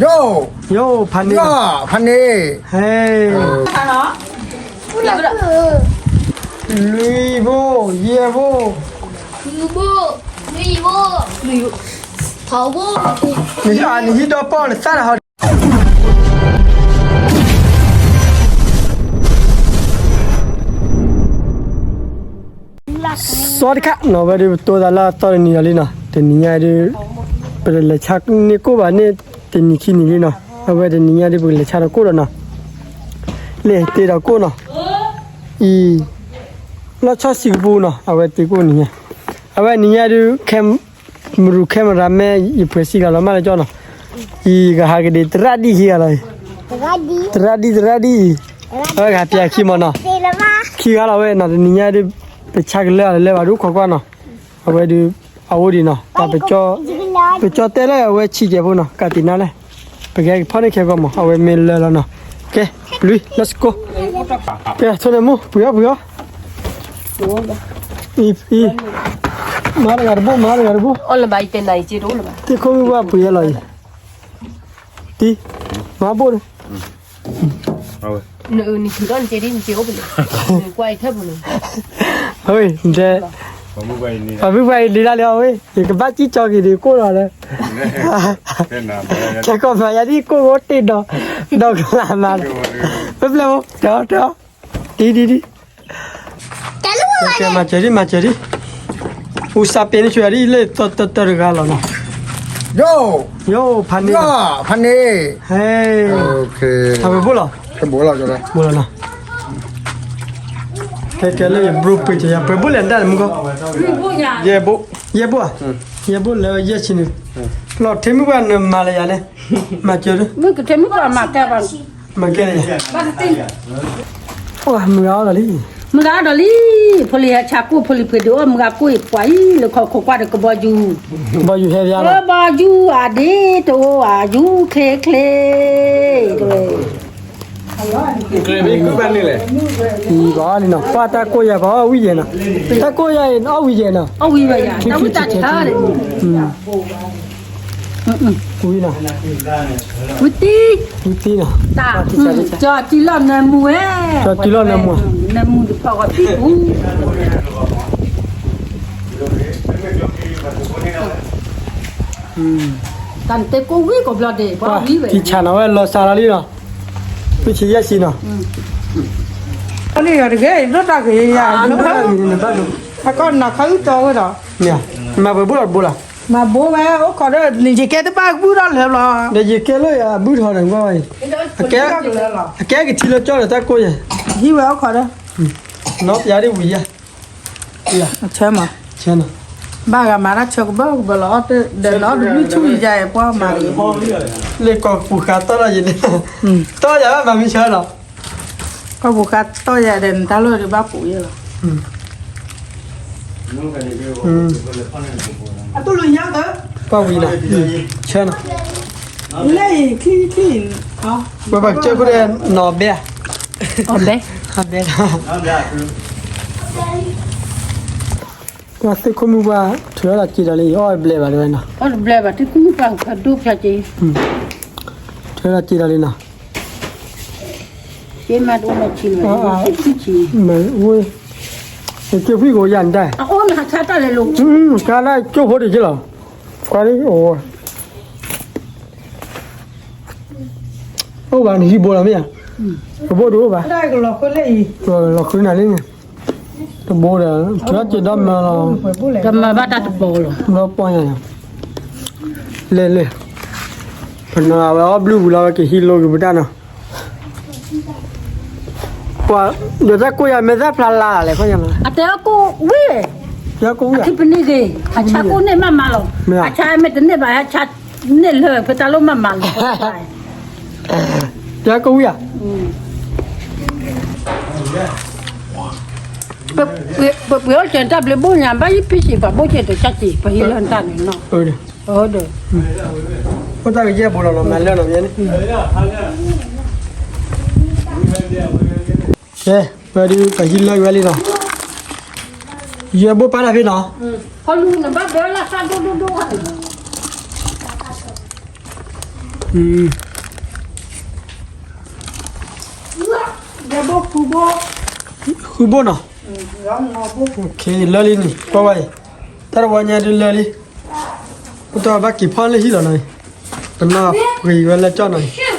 ယိၣ်, ယိၣ်, ဖးန့ၢ်, ဖးန့ၢ်, ဟဲ, လွံၢ်ဘိ, ယဲၢ်ဘိ, နဟံးဒီပီၢ်နသၣ်ဒီးဟီ စီတခါနီၤ အဝဲဒုး ပတိသးလၢအသီတနံၤဒီးလံနီၤ, တနံၤညါဒုး ပတလဲၤဆါန့ၢ်ကိၣ်ဘၣ်န့ၣ် တနံၤခံနံၤလံနီၤ, အဝဲတနံၤညါဒုး ပကလဲၤဆါဒီးကိၣ်ဒီးနီၤ, လဲၤတ့ဒီးကိၣ်နီၤ, အံၤ လီၢ်ဆီဆံးကပူၤနီၤ, အဝဲတ့ကိၣ်နံၤညါ, အဝဲနံၤညါဒုး ခဲ မရူခဲမရၤမဲ ယပှဲၤစံးဂၤလီၤမၢ်လၢကၠီနီၤ, အံၤကဟးကဒံးသရၣ်ဒံၣ်ခံဂၤလီၤအံၤ, သရၣ်ဒံၣ် သရၣ်ဒံၣ်အံၤ, အဝဲကဟးပၠးခံမးနီၤ, ခံဂၤလီၤဝဲနီၤ, တနံၤညါဒုး ပဆါကလၢာ်လၢာ်ဘၣ်ဒုးခိးကွၢ်နီၤ, အဝဲဒုး အအိၣ်ဒံးနီၤ, တၢ်ပကၠီတဲလၢအဝဲဆံးကဲးဖိနီၤ, ကးတံာ်နါလဲၣ်, ပကဟဲကဖီၣ်န့ၢ်ခဲကီၢ်မး အဝဲမ့ၢ်လၢာ်လီၤနီၤ, ကဲ လွံၢ် let's go, ကဲ ထိၣ်န့ၣ်မူ ပှ့ၤအီၣ်ပှ့ၤအီၣ် အံၤ အံၤ မၤတဂၤတဘိ မၤတဂၤတဘိ, သ့ၣ်ခိၣ်မုၢ်ပှၢ်ပှ့ၤအီၣ်လီၤအံၤ, တံၤ မၤဘိၣ်န့ၣ်, နထံၣ်ဒီးနကဲဒ်နကဲအိၣ်ပလဲၣ်, ကွၢ်အံၤထၢၣ်ပူၤန့ၣ်, အဝဲ ပှၤမုၢ်ပှၢ်အံၤလံတၢ်လၢအဝဲ ယကဘၣ်စံၣ်ကၠီက့ၤဒံးကိၣ်လီၤလၢ ကဲကီၢ်မၤယၤဒ်ကိၣ်ဂိတ့ၢ်ဒီး ဒီးကလၤမၤ, ပပျဲၢ်ဖိ တဲအီၤ တဲအီၤ ဒ်ဒ်ဒ်, ကဲ မၤစၢၤဒ် မၤစၢၤဒ်, အူစးပ့ၤန့ၣ်ဆူယၤဒ် လၢတၢတၢတၢတဂၤလီၤနီၤ, ယိၣ် ဖးန့ၢ် ဖးန့ၢ်, ဟဲ အဝဲဘိၣ်လီၤ, ဘိၣ်လီၤနီၤ, ကဲကဲလၢယဘျိပှ့ၤကယၤ ပှဲၤဘိၣ်လဲၣ်ဒၣ်န့ၣ်မူကီ, ယဲၢ်ဘိ, ယဲၢ်ဘိဧါ, ယဲၢ်ဘိလၢယဲၢ်ဆံန့ၣ်, လီၤထဲမုၢ်ပှၢ်နမၤလၢယၤန့ၣ်, မၤစၢၤလၢ မ့ၢ်ကထဲမုၢ်ပှၢ်မၤကဲဘၣ်, မၤကဲလၢယၤ, အိၣ်မုၢ်ဂၤအီၣ်ဒီးလံ, မုၢ်ဂၤအီၣ်ဒီးလံ, ဖိလံၤဟဲဆါကိၣ် ဖိလံၤပှ့ၤဒုးအီၣ် မုၢ်ဂၤကိၣ်အံၤပှၤအံၤ လၢခီခိးကွၢ်ဒီးကဘီယူၤ, ကဘီယူၤဟဲယၤလီၤ, ကဘီယူၤအဒ့တအိၣ်အယူၤချ့ချ့, အံၤဘၣ်န့ၣ်နီၤ ပှၤတၢ်ကိၢ်ယၤ ပှၤအီၣ်ဝံၤယဲၢ်နီၤ, တၢ်ကိၢ်ယၤအံၤ အီၣ်ဝံၤယဲၢ်နီၤ, အီၣ်ဝံၤဘၣ်ယၤ တၢ်ဝံၤတၢ်ထါန့ၣ်, ဝံၤနီၤ, ဝံၤတံၢ်, ဝံၤတံၢ်နီၤ, ကၠီတံၢ်လီၤနၢမူဝဲ, ကၠီတံၢ်လီၤနၢမူ, နၢမူတဖီၣ်ဂီၤတံၢ်ပူၤ တၢ်နတဲကိၣ်ဝံၤကိးဘျီဒဲး ပှၤဝံၤဝဲ ထံဆးနီၤဝဲလီၤစှၤလီၤလံနီၤ, ဝံဆံးယဲၢ်ဆံနီၤ, အန့ၣ်တဂ့ၤ ဒိၣ်တၢ်ဂ့ၤယၤ, အကီၢ်နၤခါအုၣ်တီဝဲဒီး, မၤပှဲၤဘိၣ်လီၤတဘိလီၤ, မၤဘိဝဲအိၣ်ခိးဒီး ယကဲတဘၣ်ဘုၣ်ထီၣ်လၢာ်ဘျီ, ဒီးယကဲလၢအဘုၣ်ထီၣ်ဒီးကွၢ်ဝဲအံၤ, အကဲကထံလၢကၠီဒီးတၢ်ကိၢ်ယဲၢ်, ဟံးဝဲအိၣ်ခိးဒီး, နီၢ်ပယါဒ်ဝံၤယဲၢ် ဆၢမး, ဆၢနီၤ, ဘၣ်ဂၤမၤတၢ်ဆၢကဘၢကဘၢလီၤ, ဒီးနီၢ်တဘျုးဆူၣ်ယၤအံၤပှၤမၤ, လၢကီၢ်ပူၤဃးတီၢ်လီၤယံၤန့ၣ်, တီၢ်ယၤဘၣ်မၤမ့ၢ်ဆၢနီၤ, ကီၢ်ပူၤဃးတီၢ်ယၤဒီးနတၢ်လီၢ်ဒီးဘၣ်ပူၤယဲၢ်လီၤ, ပှၤဝံၤနီၤ, ဆၢနီၤ, ပှၤဘၣ်ကစၢၢ်ခိၣ်ဒီးနီၢ်ဘဲ, အဘဲ, အဘဲ ပှၤသ့ၣ်ခိၣ်မုၢ်ပှၢ် ထုးထီၣ်လီၤစ့ဒီးလံ အီၣ်ဘျဲးဘၣ်တဲဝဲနီၤ, အီၣ်တဘျဲးဘၣ် သ့ၣ်ခိၣ်မုၢ်ပှၢ်ဖးဒိၣ်ဖျါက့, ထုးထီၣ်လီၤစ့ဒီးလံနီၤ, က့မးတအိၣ်နီၤဆံးလီၤ, မ့ၢ်ဝဲ, က့ဖှံကိးယၤနတၢ်, အအိၣ်နဟးဆါတၢ်လဲၤလိၤ, ဆါတၢ်ကၠိဖိတက့ၢ်လီၤ, ကွၢ်လံ, အိၣ်ဘၣ်နဟံၣ်ဘိလီၤမ့ၢ်ဧါ, တဘိတအိၣ်ဘၣ်, လီၤဃုနၤလံန့ၣ်, တဘိဒီး ထုးထီၣ်စ့ဒီမၢလီၤ, တမၤဘၣ်တၢ်တဘိလီၤ, ဒီပီၢ်ညါ, လဲၤလဲၤ, ပနီၤဝဲအီၣ်ဘျုးပူၤလီၤ ဝဲကဟံးလိက့ၤပတၢ်နီၤ, ပှၤ, ဒီးတၢ်ကိၢ်ယၤမဲာ်သၣ်ဖျါလၢ်လဲၣ် ခီယၤမး, အတဲအီၣ်ကိၢ်ဝံၤ, ယကိၢ်ဝံၤ, အခံပနံၣ်ဂ့ၤ, အဆါကိၢ်န့ၣ်မးမးလီၤ, အဆါမဲာ်တန့ၢ်ဘၣ် အဆါန့ၣ်လၢ ပတၢ်လိၣ်မးမးလီၤ, ယကိၢ်ဝံၤဧါ ပပှ့ၤအီၣ်ကဲတၢ်ဘျုးဘိၣ်ညါ ဘၣ်ယဖံးစံး ပှၤဘိၣ်ကဲတၢ်ကၢ်က့ၤ ပှၤဟ့ၣ်လီၤတၢ်န့ၣ်နီၤ, ဒီး, အိၣ်တၢ်ကယဲၢ်ဘိလီၤနီၤ မၤလၢနီၤ မ့ၢ်န့ၣ်, ကဲ, ဝဲဒုး ပဟံးလၢဝဲလံနီၤ, ယဲၢ်ဘိၣ်ပာ်တၢ်ဖဲနီၤ, ဖီလူၤနဘၣ်ဘဲလၢသၣ်ဒိၣ်ဒိၣ်ဒိၣ်ဝဲန့ၣ် ဃုဘိနီၤ, လၢလံန့ၣ် ကွၢ်ဝဲအံၤ, တၢ်တဝီညါဒုးလၢလံ, အိၣ်တၢ်ဘၣ်က့ၤဖီၣ်လၢဟံၣ်လီၤနီၤ, ပနၢ်ပှ့ၤဝဲလၢကၠီၣ်နီၤ,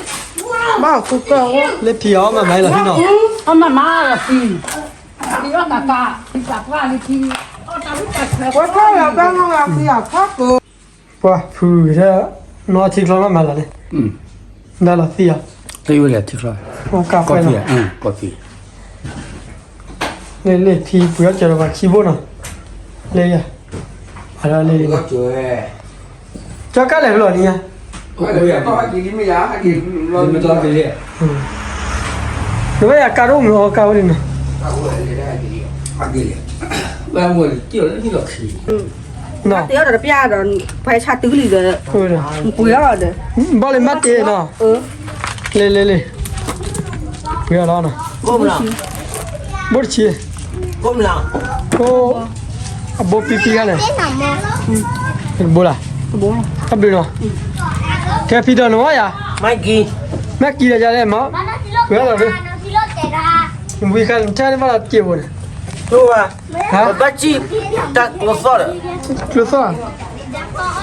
လၢဖံအီၣ်မၤမၤအံၤလီၤဖံနီၤ, အီၣ်မၤမၤလီၤဖံ, ဖံအီၣ်ကးကး, ဖံကးပှၢ်လံဖံ, ဝဲဖီၣ်လီၤဘၣ်မၤဖံအီၣ်ဖီၣ်က ပှၤဖုထၢ နီၢ်ထံချီနီၢ်မၤလီၤန့ၣ်, ဒၣ်လီၤသံၣ်အီၤ, ကၢ်ဖဲနီၤ, လ့လ့ဖံပှ့ၤအီၣ်စၢၤဒီးပှၤခံဘိနီၤ, လ့ယၤ, လ့လ့, ကၠီကၢ်လဲၤဖဲလီၤန့ၣ်ညါ, နဝဲယၤကးဒိၣ်မုၢ်အီကါဝဲန့ၣ်နီၤ တ့အီၣ်ဒီးတပျၢ်ဒီး ပှၤဆါတုၤလံဒီး ပှ့ၤအီၤဒီး ဘၣ်လၢမၤတ့ၢ်နီၤ, လ့လ့လ့, ပှ့ၤအီၤလီၤနီၤ, ဘိၣ်တဆံ, အဘိပံပံဂၤလဲၣ်, တဘိလၢ်, တဘျုးနီၤ, ကဲဖံဒီးနဝဲယၤ, မ့ၢ်ကံဒီးယၤလဲၣ်မး, ပှ့ၤအီၤလီၤဒုး, ဝံၤခါနထၢန့ၣ်ဘၣ်လီၤတ့ၢ်ဘိန့ၣ် ဘၣ်စံၣ်တၢ်ကျိသီၣ်ဒီး, ကျိသီၣ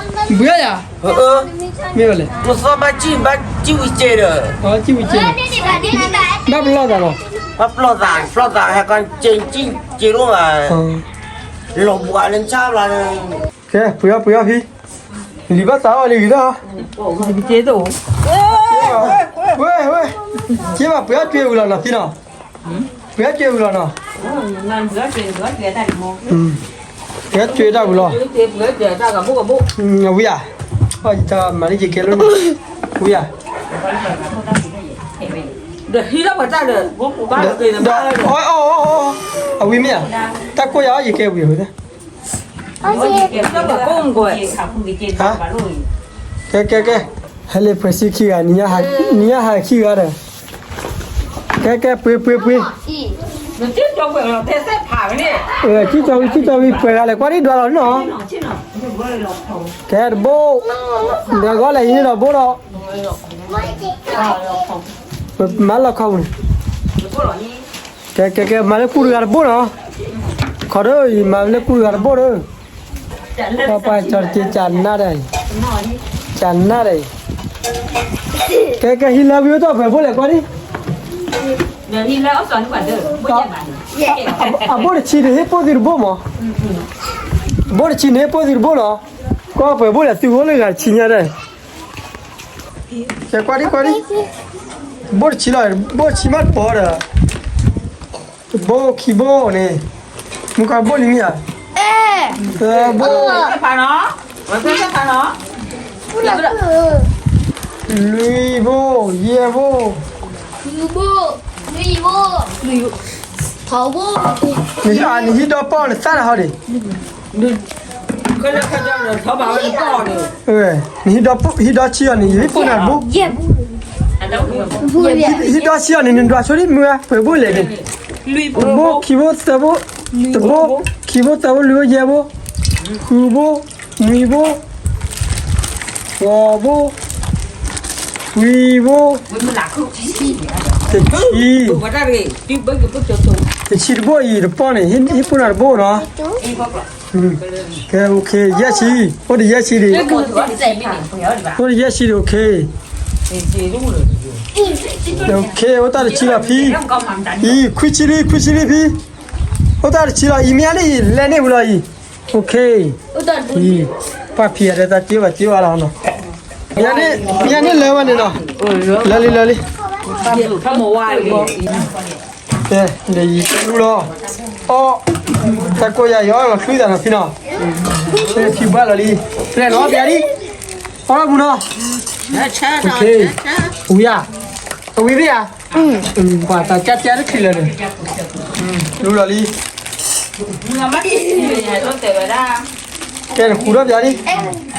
်, ဘုယၤ, မ့ၢ်ဝဲလဲၣ်, ကျိသီၣ်ဘၣ်စံၣ် ဘၣ်စံၣ်ဝံၤစ့ဒီး, ဘၣ်ပလီၢ်သးလီၤ, ဘၣ်ပလီၢ်သး ပလီၢ်သးဟဲကီစ့စံၣ်စ့ဒိၣ်မး, လီၤဘှးလၢဆၣ်ဘျါလၢ, ကဲ ပှ့ၤအီၤပှ့ၤအီၤဖံ, လံၤဘၣ်သးအီၣ်လံဂ့ၤလီၤ, ဝဲ, ဝဲ, က့ဘၣ်ပှ့ၤအီၣ်ကၠွ့ဝံၤလီၤနီၤဖံနီၤ, ပှ့ၤအီၣ်ကၠွ့ဝံၤလီၤနီၤ, ပှ့ၤအီၣ်ကၠွ့တၢ်ဝံၤလီၤ, အဝံၤဧါ, အီၣ်ယတၢ်မၤန့ၢ်ယကဲလၢ, ဝံၤဧါ, ဒီးဟံးလီၤပှၤတၢ်ဒီး, ဒီး, အီၣ်အီၣ်အီၣ်အီၣ်, အဝံၤမ့ၢ်ဧါ, တၢ်ကိၢ်ယၤအီၣ်ယကဲဝံၤဧါ, ကဲကဲကဲ, ဟဲလၢပှဲၤစံခံဂၤ, နံၤညါဟးခံဂၤဒီး, ကဲကဲ ပှ့ၤပှ့ၤပှ့ၤ, ကံၢ်ကၠီဝံၤ ကံၢ်ကၠီဝံၤ ပှဲၤဂၤလဲၣ် ကွၢ်ဒံးဒွးလီၤနီၤ, ကဲတဘိ, ဒီးဂီၤလဲၣ်ဟံးန့ၢ်ဒီးဘိဒီး, မၤလီၤခီပူၤန့ၣ်, ကဲကဲကဲ မၤလၢကူတဂၤတဘိနီၤ, ခီဒီး ယမၤလၢကူတဂၤတဘိဒီး, ပှၤပှၤကၠီတက့ၤကၢ်နါဒီး, ကၢ်နါဒီး, ကဲကဲ ဟံးလၢဝံၤအိၣ်တ့ၢ်ပှဲၤဘိလဲၣ် ကွၢ်ဒံး, အဘိၣ်တဆံန့ၣ် ဟ့ၣ်ပိၢ်သုတဘိမး, ဘိၣ်တဆံန့ၣ် ဟ့ၣ်ပိၢ်သုတဘိလီၤ, ကွၢ်ပှဲၤဘိလဲၣ် သုအိၣ်လၢဂၤတဆံညါဒီး, ကဲကွၢ်ဒံးကွၢ်ဒံး, ဘိၣ်တဆံလီၤ, ဘိၣ်တဆံမးတပီၤဒီး, တဘိခံဘိန့ၣ်, မုၢ်ကီၢ်ဘိၣ်လံမ့ၢ်ဧါ, သၢဘိ, လွံၢ်ဘိ, ယဲၢ်ဘိ, နဟံးဒီးပီၣ်န့ၣ် သၣ်နဟီဒံး နဟံးဒီးဆံအီၤန့ၣ် ယဟံးပိၢ်နၤတဘိ, ဟံးဒီးဆံအီၤန့ၣ် နဒွးဆိဒံးမုၢ်ဧါ ပှဲၤဘိလဲၣ်န့ၣ်, တဘိ, ခံဘိ, သၢဘိ, တဘိ, ခံဘိ, သၢဘိ, လွံၢ်ဘိ, ယဲၢ်ဘိ, ဃုဘိ, နွံဘိ, ဃိးဘိ, ဝံၤဘိ, တဆံ, တဆံတဘိအံၤ တပီၢ်န့ၣ် ဟံးပိၢ်နၤတဘိနီၤ, ကဲ ယဲၢ်ဆံ, အိၣ်ဒီးယဲၢ်ဆံဒံး, အိၣ်ဒီးယဲၢ်ဆံဒံး okay, okay, အိၣ်တၢ်တဆံလီၤဖံ, အံၤ ခွံဆံလံ ခွံဆံလံဖံ, အိၣ်တၢ်တဆံလီၤ အံၤမ့ၢ်အါန့ၣ်အံၤ လဲၤန့ၢ်ဝံၤလီၤအံၤ, okay, အံၤ, ပှၢ်ဖံးအဒဲသးက့ဘၣ်က့ဘၣ်လီၤနီၤ, မ့ၢ်န့ၣ်လဲၤဝဲန့ၣ်နီၤ, လၢလံလၢလံ ကဲ ဒီးယံၤတူၢ်လီၤ, အီၣ်, တၢ်ကိၢ်ယၤယီၤလီၤချံသးနီၤဖံနီၤ, ဖံဘၣ်လီၤလံ, လဲၤနီၤပျးဒံး, အီၣ်လီၤမူနီၤ, ဝံၤဧါ, အဝံၤမ့ၢ်ဧါ, ပှၤတၢ်ကၢ်ကၢ်တချံလၢာ်န့ၣ်, လူလီၤလံ, ကဲနဃုထီၣ်ပျးဒံး ဝံၤဧါ, က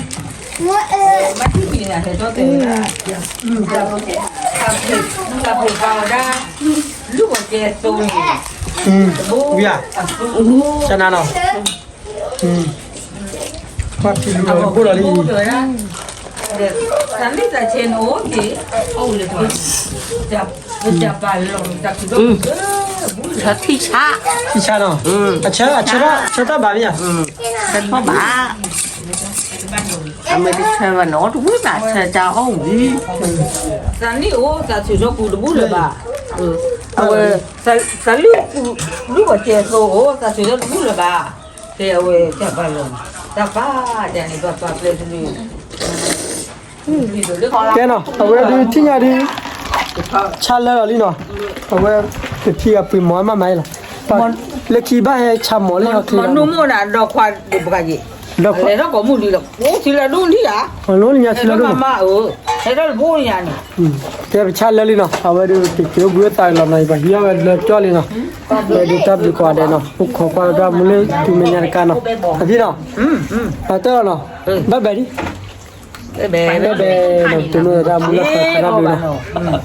နၤနီၤ, ပှၢ်ဖံလူလီၤဘိလီၤလံအံၤ, တၢ်လံၣ်တၢ်ဆဲးန့ၣ်အိၣ်က့ၤ, အိၣ်လၢပှၤ, ပတၢ်ပာ်လီၤတၢ်ခုၣ်ဒီး, ဆၢထံၣ်ဆါ, ထံၣ်ဆါနီၤ, အဆၢ, အဆၢထီၣ်, ဆၢထီၣ်ဘၣ်မ့ၢ်ဧါ, ဆၢထီၣ်ဘၣ်, အမ့ၢ်တဆၢဘၣ်န့ၣ် အီၣ်တဝံၤဘၣ် ဆၢတၢ်အီၣ်ဝံၤ, တၢ်နံၣ်အိၣ် တၢ်ဆူၣ်ထီၣ်ကူၣ်တဘူၣ်လၢၤဘၣ်, အဝဲ, တၢ်လုၢ်ကူၣ်, လုၢ်ပှၤစဲးသိအိၣ် တၢ်ဆူၣ်ထီၣ်တဘူၣ်လၢၤဘၣ်, တဲအဝဲတၢ်ပာ်လီၤ, တၢ်ပာ်တၢ်န့ၣ် ပှၤပာ်ပျဲတလၢ ကဲနီၤ အဝဲဒုးထံၣ်ညါဒုး, ဆါလၢလီၤလံနီၤ, အဝဲ, ပဖံဂၤပှ့ၤမီၤမးမးအံၤလီၤ, လၢခံဘၣ်ဟဲဆါမီၤလၢ မီၤနူမိၢ်န့ၣ် ဒီးခွါဒံးပှၤက့ၤ, ဒီးခွါ, လဲၤထီၣ်ကိးမုၢ်ဒံးလီၤ အိၣ်ထံလၢဒိၣ်ထံဧါ, လီၤလံညါထံလၢဒိၣ်, ဟဲထီၣ်လၢဖိညါန့ၣ်, ကဲပဆါလၢလံနီၤ အဝဲဒုး ကက့ၤအိၣ်ဘှံးအိၣ်သါလီၤနီၤ ယပှၤဟံးအီၣ်ဝဲလၢကၠီလံနီၤ, ဝဲဒုးတၢ်ဘျုးကိးဂၤဒဲးနီၤ အိၣ်ခိးကွၢ်လၢဒၣ်မူလၢတုၤမဲာ်ညါတကးနီၤ, အဖံနီၤ, အတၢ်လီၤနီၤ, ဘၣ်ဘဲဒံး ဘဲဘဲနီၤ တုၤမ့ၢ်ဝဲဒၣ်မူလၢဃၢၤခါတၢ်ဘျုးနီၤ.